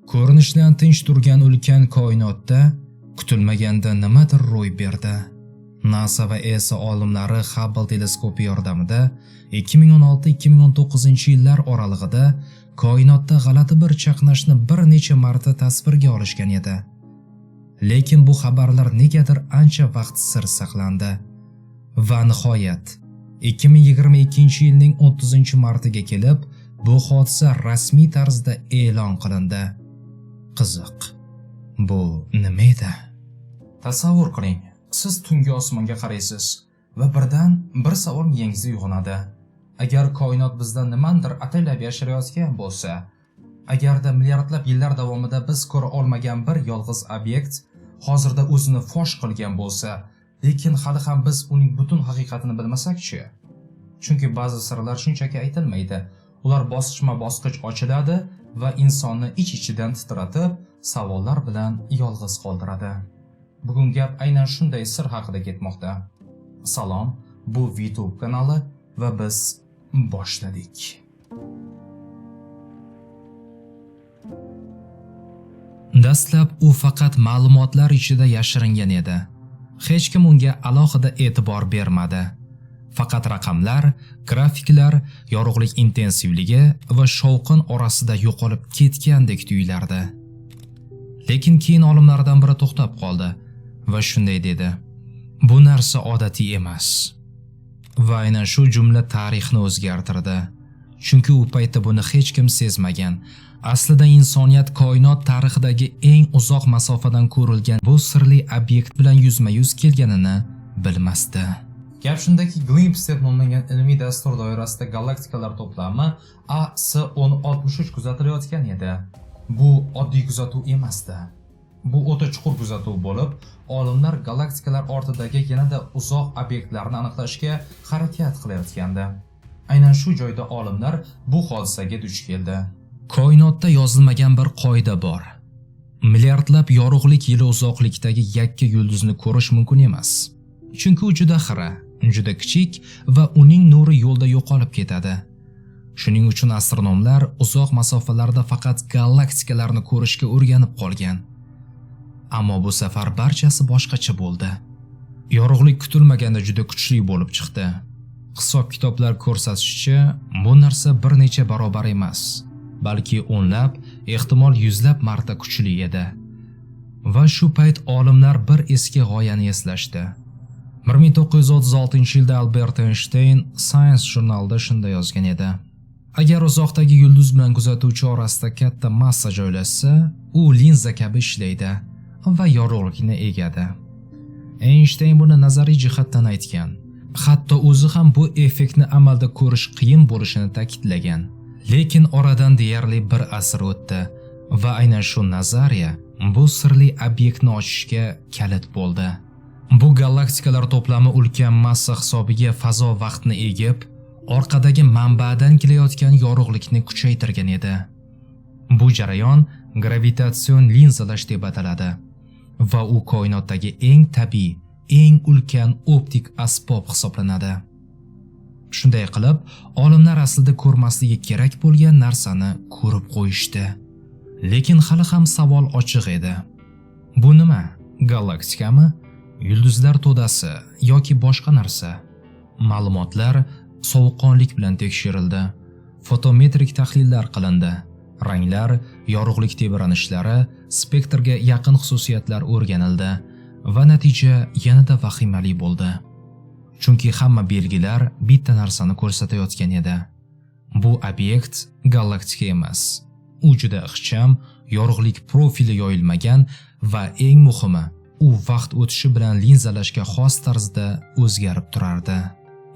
Ko'rinishdan tinch turgan ulkan koinotda kutilmaganda nimadir ro'y berdi. NASA va ESA olimlari Hubble teleskopi yordamida 2016-2019 yillar oralig'ida koinotda g'alati bir chaqnashni bir necha marta tasvirga olishgan edi. Lekin bu xabarlar negadir ancha vaqt sir saqlandi. Va nihoyat 2022-yilning 30-martiga kelib bu hodisa rasmiy tarzda e'lon qilindi. Qiziq. Bu nima edi? Tasavvur qiling, siz tungi osmonga qaraysiz va birdan bir savol miyangizda uyg'onadi. Agar koinot bizdan nimanidir ataylab yashirayotgan bo'lsa, agarda milliardlab yillar davomida biz ko'ra olmagan bir yolg'iz obyekt hozirda o'zini fosh qilgan bo'lsa, lekin hali ham biz uning butun haqiqatini bilmasak-chi? Chunki ba'zi sirlar shunchaki aytilmaydi. Ular bosqichma-bosqich ochiladi va insonni ich-ichidan titratib, savollar bilan yolg'iz qoldiradi. Bugun gap aynan shunday sir haqida ketmoqda. Salom, bu YouTube kanali va biz boshladik. Dastlab u faqat ma'lumotlar ichida yashiringan edi. Hech kim unga alohida e'tibor bermadi. Faqat raqamlar, grafiklar, yorug'lik intensivligi va shovqin orasida yo'qolib ketgandek tuyulardi. Lekin keyin olimlardan biri to'xtab qoldi va shunday dedi: "Bu narsa odatiy emas." Va aynan shu jumla tarixni o'zgartirdi. Chunki u paytda buni hech kim sezmagan. Aslida insoniyat koinot tarixidagi eng uzoq masofadan ko'rilgan bu sirli obyekt bilan yuzma-yuz kelganini bilmasdi. Gap shundaki, Glimpse deb nomlangan ilmiy dastur doirasida galaktikalar to'plami AS1063 kuzatilayotgan edi. Bu oddiy kuzatuv emasdi. Bu o'ta chuqur kuzatuv bo'lib, olimlar galaktikalar ortidagi yanada uzoq obyektlarni aniqlashga harakat qilayotgandi. Aynan shu joyda olimlar bu hodisaga duch keldi. Koinotda yozilmagan bir qoida bor. Milliardlab yorug'lik yili uzoqlikdagi yakka yulduzni ko'rish mumkin emas. Chunki u juda xira, juda kichik va uning nuri yo'lda yo'qolib ketadi. Shuning uchun astronomlar uzoq masofalarda faqat galaktikalarni ko'rishga o'rganib qolgan. Ammo bu safar barchasi boshqacha bo'ldi. Yorug'lik kutilmaganda juda kuchli bo'lib chiqdi. Hisob-kitoblar ko'rsatishicha, bu narsa bir necha barobar emas, balki o'nlab, ehtimol yuzlab marta kuchli edi. Va shu payt olimlar bir eski g'oyani eslashdi. 1936-yilda Albert Einstein Science jurnalida shunday yozgan edi: Agar uzoqdagi yulduz bilan kuzatuvchi orasida katta massa joylashsa, u linza kabi ishlaydi va yorug'likni egadi. Einstein buni nazariy jihatdan aytgan. Hatto o'zi ham bu effektni amalda ko'rish qiyin bo'lishini ta'kidlagan. Lekin oradan deyarli bir asr o'tdi va aynan shu nazariya bu sirli obyektni ochishga kalit bo'ldi. Bu galaktikalar to'plami ulkan massa hisobiga fazo vaqtni egib, orqadagi manbadan kelayotgan yorug'likni kuchaytirgan edi. Bu jarayon gravitatsion linzalash deb ataladi va u koinotdagi eng tabiiy, eng ulkan optik asbob hisoblanadi. Shunday qilib, olimlar aslida ko'rmasligi kerak bo'lgan narsani ko'rib qo'yishdi. Lekin hali ham savol ochiq edi. Bu nima? Galaktikami? Yulduzlar to'dasi yoki boshqa narsa? Ma'lumotlar sovuqqonlik bilan tekshirildi. Fotometrik tahlillar qilindi. Ranglar, yorug'lik tebranishlari, spektrga yaqin xususiyatlar o'rganildi va natija yanada vahimali bo'ldi. Chunki hamma belgilar bitta narsani ko'rsatayotgan edi. Bu obyekt galaktika emas. U juda ixcham, yorug'lik profili yoyilmagan va eng muhimi, u vaqt o'tishi bilan linzalashga xos tarzda o'zgarib turardi.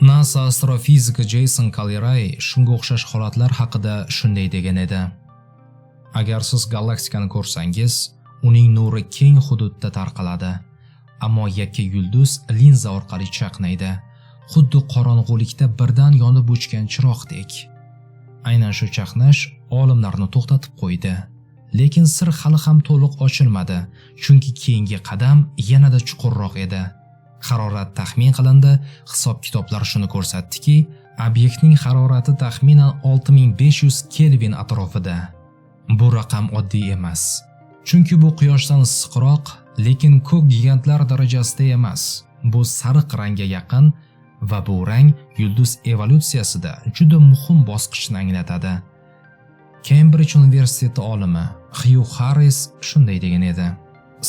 NASA astrofiziki Jason Kalirai shunga o'xshash holatlar haqida shunday degan edi: Agar siz galaktikani ko'rsangiz, uning nuri keng hududda tarqaladi, ammo yakka yulduz linza orqali chaqnaydi, xuddi qorong'ulikda birdan yonib o'chgan chiroqdek. Aynan shu chaqnash olimlarni to'xtatib qo'ydi. Lekin sir hali ham to'liq ochilmadi, chunki keyingi qadam yanada chuqurroq edi. Harorat taxmin qilindi, hisob-kitoblar shuni ko'rsatdiki, obyektning harorati taxminan 6500 Kelvin atrofida. Bu raqam oddiy emas. Chunki bu quyoshdan issiqroq, lekin ko'k gigantlar darajasida emas. Bu sariq rangga yaqin va bu rang yulduz evolyutsiyasida juda muhim bosqichni anglatadi. Kembrij universiteti olimi Xyu Harris shunday degan edi: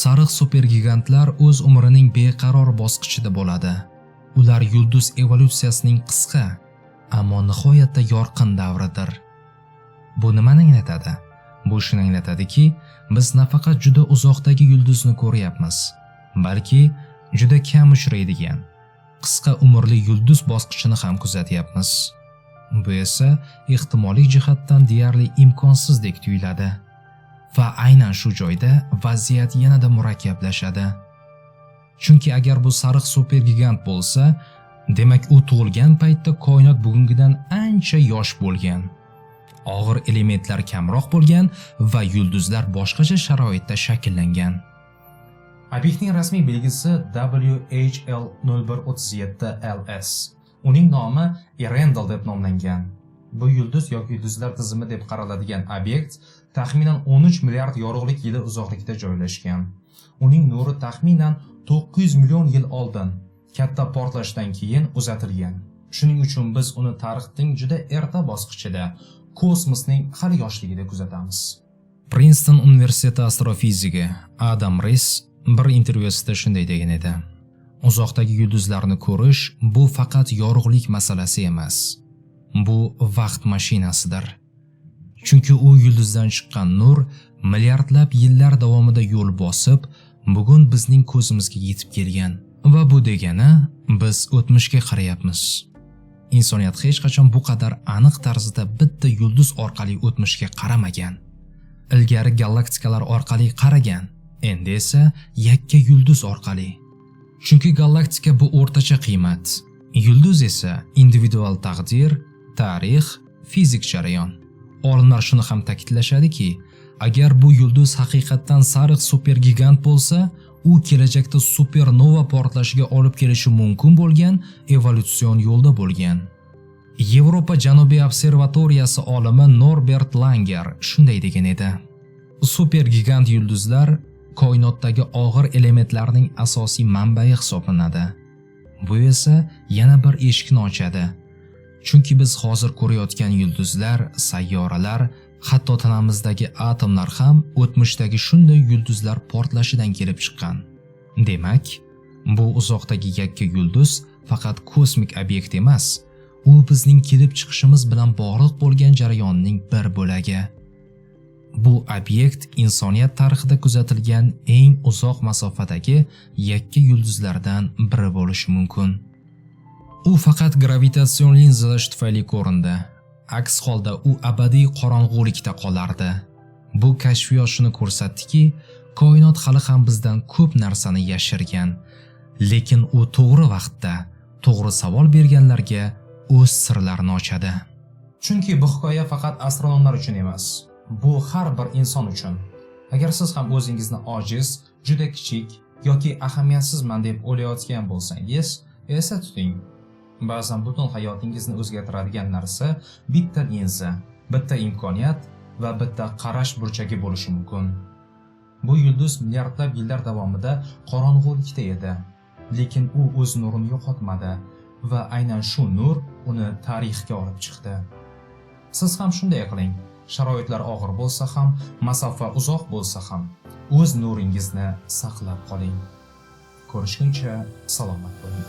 Sariq supergigantlar o'z umrining beqaror bosqichida bo'ladi. Ular yulduz evolyutsiyasining qisqa, ammo nihoyatda yorqin davridir. Bu nimani anglatadi? Bu shuni anglatadiki, biz nafaqat juda uzoqdagi yulduzni ko'ryapmiz, balki juda kam uchraydigan qisqa umrli yulduz bosqichini ham kuzatyapmiz. Bu esa ehtimoliy jihatdan deyarli imkonsizdek tuyuladi. Va aynan shu joyda vaziyat yanada murakkablashadi. Chunki agar bu sariq supergigant bo'lsa, demak u tug'ilgan paytda koinot bugungidan ancha yosh bo'lgan. Og'ir elementlar kamroq bo'lgan va yulduzlar boshqacha sharoitda shakllangan. Obyektning rasmiy belgisi WHL 0137 LS. Uning nomi Erendel deb nomlangan. Bu yulduz yoki yulduzlar tizimi deb qaraladigan obyekt taxminan 13 milliard yorug'lik yili uzoqlikda joylashgan. Uning nuri taxminan 900 million yil oldin katta portlashdan keyin uzatilgan. Shuning uchun biz uni tarixning juda erta bosqichida, kosmosning hali yoshligida kuzatamiz. Princeton universiteti astrofizigi Adam Riss bir intervyusida shunday degan edi: Uzoqdagi yulduzlarni ko'rish bu faqat yorug'lik masalasi emas. Bu vaqt mashinasidir. Chunki u yulduzdan chiqqan nur milliardlab yillar davomida yo'l bosib, bugun bizning ko'zimizga yetib kelgan. Va bu degani biz o'tmishga qarayapmiz. Insoniyat hech qachon bu qadar aniq tarzda bitta yulduz orqali o'tmishga qaramagan. Ilgari galaktikalar orqali qaragan, endi esa yakka yulduz orqali. Chunki galaktika bu o'rtacha qiymat, yulduz esa individual taqdir, tarix, fizik jarayon. Olimlar shuni ham ta'kidlashadiki, agar bu yulduz haqiqatdan sariq supergigant bo'lsa, u kelajakda supernova portlashiga olib kelishi mumkin bo'lgan evolyutsion yo'lda bo'lgan. Yevropa Janubiy observatoriyasi olimi Norbert Langer shunday degan edi: Supergigant yulduzlar koinotdagi og'ir elementlarning asosiy manbai hisoblanadi. Bu esa yana bir eshikni ochadi. Chunki biz hozir ko'rayotgan yulduzlar, sayyoralar, hatto tanamizdagi atomlar ham o'tmishdagi shunday yulduzlar portlashidan kelib chiqqan. Demak, bu uzoqdagi yakka yulduz faqat kosmik obyekt emas, u bizning kelib chiqishimiz bilan bog'liq bo'lgan jarayonning bir bo'lagi. Bu obyekt insoniyat tarixida kuzatilgan eng uzoq masofadagi yakka yulduzlardan biri bo'lishi mumkin. U faqat gravitatsion linzalash tufayli ko'rindi. Aks holda u abadiy qorong'ulikda qolardi. Bu kashfiyot shuni ko'rsatdiki, koinot hali ham bizdan ko'p narsani yashirgan, lekin u to'g'ri vaqtda to'g'ri savol berganlarga o'z sirlarini ochadi. Chunki bu hikoya faqat astronomlar uchun emas, bu har bir inson uchun. Agar siz ham o'zingizni ojiz, juda kichik yoki ahamiyatsizman deb o'ylayotgan bo'lsangiz, esda tuting. Ba'zan butun hayotingizni o'zgartiradigan narsa bitta linza, bitta imkoniyat va bitta qarash burchagi bo'lishi mumkin. Bu yulduz milliardlab yillar davomida qorong'ulikda edi, lekin u o'z nurini yo'qotmadi va aynan shu nur uni tarixga olib chiqdi. Siz ham shunday qiling. Sharoitlar og'ir bo'lsa ham, masofa uzoq bo'lsa ham, o'z nuringizni saqlab qoling. Ko'rishguncha salomat bo'ling.